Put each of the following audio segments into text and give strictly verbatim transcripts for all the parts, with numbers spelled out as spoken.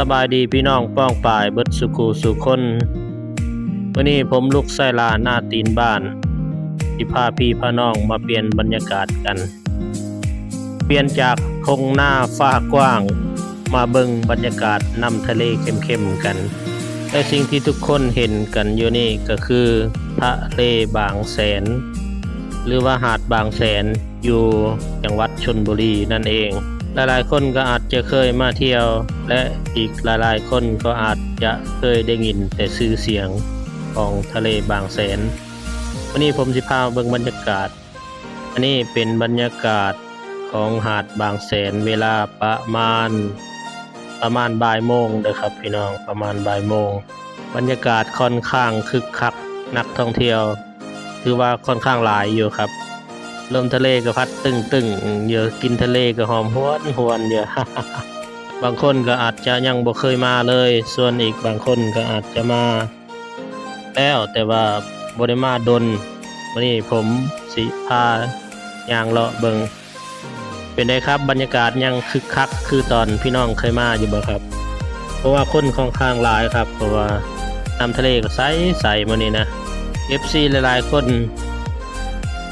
สบายดีพี่น้องป้องปายเบิดสุขูสุคน มื้อนี้ผมลูกไส้ลาหน้าตีนบ้าน สิพาพี่พาน้องมาเปลี่ยนบรรยากาศกัน เปลี่ยนจากทงนาฟ้ากว้าง มาเบิ่งบรรยากาศนำทะเลเข้มๆกัน และสิ่งที่ทุกคนเห็นกันอยู่นี่ก็คือทะเลบางแสน หรือว่าหาดบางแสน อยู่จังหวัดชลบุรีนั่นเอง หลายๆคนก็อาจจะเคยมาเที่ยว และอีกหลายๆคนก็อาจจะเคยได้ยินแต่ชื่อเสียงของทะเลบางแสน วันนี้ผมสิพาเบิ่งบรรยากาศ อันนี้เป็นบรรยากาศของหาดบางแสน เวลาประมาณ ประมาณบ่ายโมงเด้อครับพี่น้อง ประมาณบ่ายโมง บรรยากาศค่อนข้างคึกคัก นักท่องเที่ยว ถือว่าค่อนข้างหลายอยู่ครับ ลมทะเลก็พัดตึงๆอยู่ กลิ่นทะเลก็หอมหวนๆอยู่ บางคนก็อาจจะยังบ่เคยมาเลย ส่วนอีกบางคนก็อาจจะมาแล้ว แต่ว่าบ่ได้มาดน มื้อนี้ผมสิพาย่างเลาะเบิ่ง เป็นไดครับ บรรยากาศยังคึกคักคือตอนพี่น้องเคยมาอยู่บ่ครับ เพราะว่าคนค่อนข้างหลายครับ เพราะว่าน้ำทะเลก็ใสๆมื้อนี้นะ เอฟซี หลายๆคน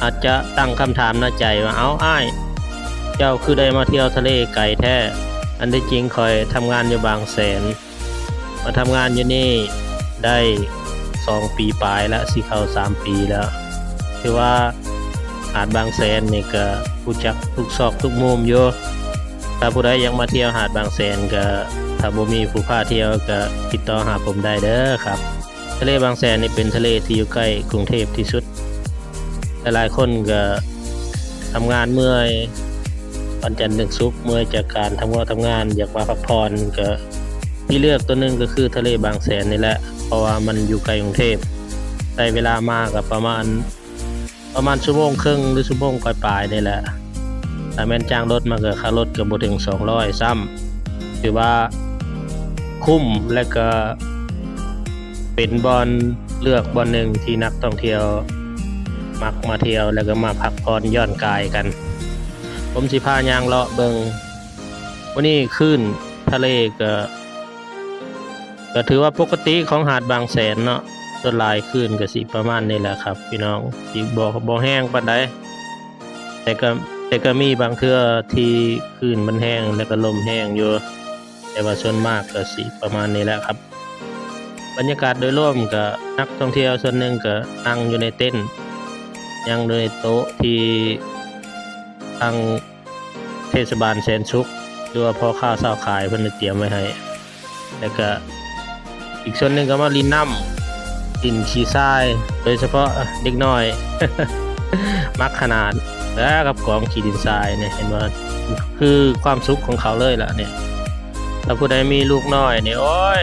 อาจจะตั้งคำถามในใจว่า "เอ้า อ้าย เจ้าคือได้มาเที่ยวทะเลไกลแท้" อันที่จริงข้อยทำงานอยู่บางแสน มาทำงานอยู่นี่ได้สองปีปลายละ สิเข้าสามปีแล้ว ถือว่าหาดบางแสนนี่ก็รู้จักทุกซอกทุกมุมอยู่ ถ้าผู้ใดอยากมาเที่ยวหาดบางแสนก็ ถ้าบ่มีผู้พาเที่ยวก็ติดต่อหาผมได้เด้อครับ ทะเลบางแสนนี่เป็นทะเลที่อยู่ใกล้กรุงเทพที่สุด หลายๆคนก็ทำงานเมื่อย วันจันทร์ถึงศุกร์เมื่อยจากการทำงานทำงาน อยากมาพักผ่อน ก็ที่เลือกตัวหนึ่งก็คือทะเลบางแสนนี่แหละ เพราะว่ามันอยู่ใกล้กรุงเทพ ใช้เวลามาก็ประมาณ ประมาณชั่วโมงครึ่งหรือชั่วโมงปลายๆนี่แหละ ถ้าแม่นจ้างรถมาก็ค่ารถก็บ่ถึงสองร้อยซ้ำ ถือว่าคุ้ม และก็เป็นบ่อนเลือกบ่อนหนึ่งที่นักท่องเที่ยวมักมาเที่ยว แล้วก็มาพักผ่อนหย่อนกายกัน ผมสิพาย่างเลาะเบิ่ง มื้อนี้คลื่นทะเลก็ ก็ถือว่าปกติของหาดบางแสนเนาะ ส่วนหลายคลื่นก็สิประมาณนี้แหละครับพี่น้อง สิบ่ บ่แฮงปานใด แต่ก็ แต่ก็มีบางเทื่อที่คลื่นมันแฮง แล้วก็ลมแฮงอยู่ แต่ว่าส่วนมากก็สิประมาณนี้แหละครับ บรรยากาศโดยรวมก็ นักท่องเที่ยวส่วนหนึ่งก็นั่งอยู่ในเต็นท์ นั่งอยู่ในโต๊ะที่ทางเทศบาลแสนสุข หรือว่าพ่อค้าชาวขายเพิ่นได้เตรียมไว้ให้ แล้วก็อีกส่วนหนึ่งก็มาลินน้ำ ลินขี้ทราย โดยเฉพาะเด็กน้อย มักขนาด แล้วกับกองขี้ดินทรายเนี่ย เห็นบ่ คือความสุขของเขาเลยล่ะเนี่ย ถ้าผู้ใดมีลูกน้อยเนี่ย โอ้ย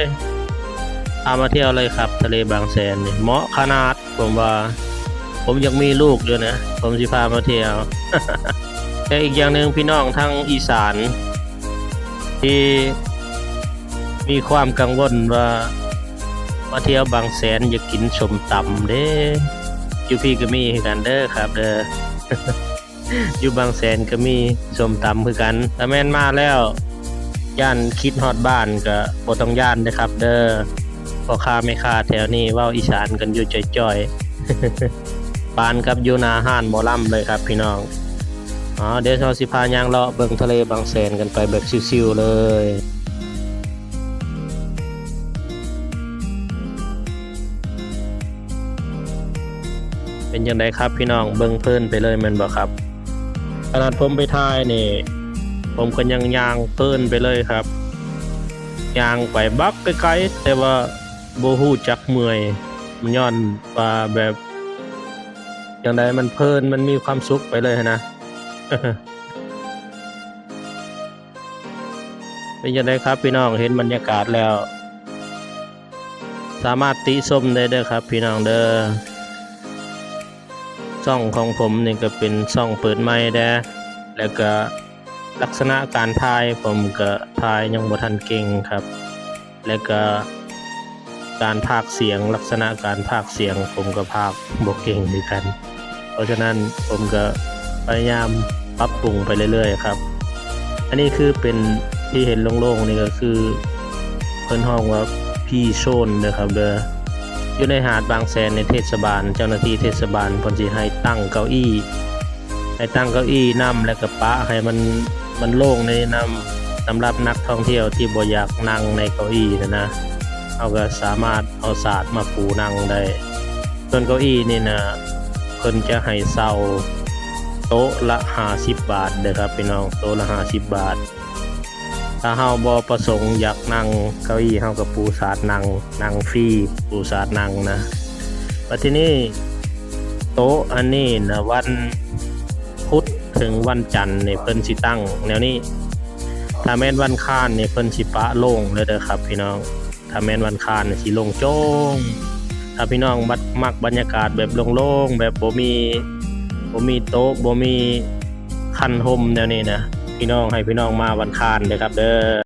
พามาเที่ยวเลยครับ ทะเลบางแสนเนี่ย เหมาะขนาด ผมว่า ผมอยากมีลูกอยู่นะ ผมสิพามาเที่ยว แต่อีกอย่างหนึ่งพี่น้องทางอีสาน ที่มีความกังวลว่า มาเที่ยวบางแสนอยากกินส้มตำเด้ อยู่พี้ก็มีคือกันเด้อครับเด้อ อยู่บางแสนก็มีส้มตำคือกัน ถ้าแม่นมาแล้ว ย่านคิดฮอดบ้านก็บ่ต้องย่านเด้อครับเด้อ พ่อค้าแม่ค้าแถวนี้เว้าอีสานกันอยู่จ่อยๆ ปานกับอยู่หน้าร้านหมอลำเลยครับพี่น้อง อ๋อ เดี๋ยวเราสิพาย่างเลาะเบิ่งทะเลบางแสนกันไปแบบชิวๆเลย เป็นจั่งใดครับพี่น้อง เบิ่งเพลินไปเลยแม่นบ่ครับ ขนาดผมไปถ่ายนี่ ผมก็ยังย่างเพลินไปเลยครับ ย่างไปบักไกลๆ แต่ว่าบ่ฮู้จักเมื่อย มันย้อนว่าแบบ จั่งใดมันเพลิน มันมีความสุขไปเลยหั้นนะ เป็นจั่งใดครับพี่น้อง เห็นบรรยากาศแล้ว สามารถติชมได้เด้อครับพี่น้องเด้อ ช่องของผมนี่ก็เป็นช่องเปิดใหม่แด้ แล้วก็ลักษณะการถ่ายผมก็ถ่ายยังบ่ทันเก่งครับ แล้วก็การพากย์เสียง ลักษณะการพากย์เสียงผมก็พากย์บ่เก่งคือกัน เพราะฉะนั้นผมก็พยายามปรับปรุงไปเรื่อยๆครับ อันนี้คือเป็นที่เห็นโล่งๆนี่ก็คือ พิ่นฮ้องว่า Free Zone เด้อครับเด้อ อยู่ในหาดบางแสนในเทศบาล เจ้าหน้าที่เทศบาลเพิ่นสิให้ตั้งเก้าอี้ ให้ตั้งเก้าอี้นำ แล้วก็ปะให้มัน มันโล่งในนำ สำหรับนักท่องเที่ยวที่บ่อยากนั่งในเก้าอี้นะนะ เฮาก็สามารถเอาสาดมาปูนั่งได้ ส่วนเก้าอี้นี่นะ เพิ่นจะให้เช่าโต๊ะละห้าสิบบาทเด้อครับพี่น้อง โต๊ะละห้าสิบบาท ถ้าเฮาบ่ประสงค์อยากนั่งเก้าอี้ เฮาก็ปูสาดนั่ง นั่งฟรี ปูสาดนั่งนะ บัดทีนี้โต๊ะอันนี้นะ วันพุธถึงวันจันทร์นี่เพิ่นสิตั้งแนวนี้ ถ้าแม่นวันอังคารนี่เพิ่นสิปะโล่งเลยเด้อครับพี่น้อง ถ้าแม่นวันอังคารนี่สิโล่งโจ้ง ถ้าพี่น้องมัก มักบรรยากาศแบบโล่งๆ แบบบ่มี บ่มีโต๊ะ บ่มีคันฮ่มแนวนี้นะ พี่น้อง ให้พี่น้องมาวันอังคารเด้อครับเด้อ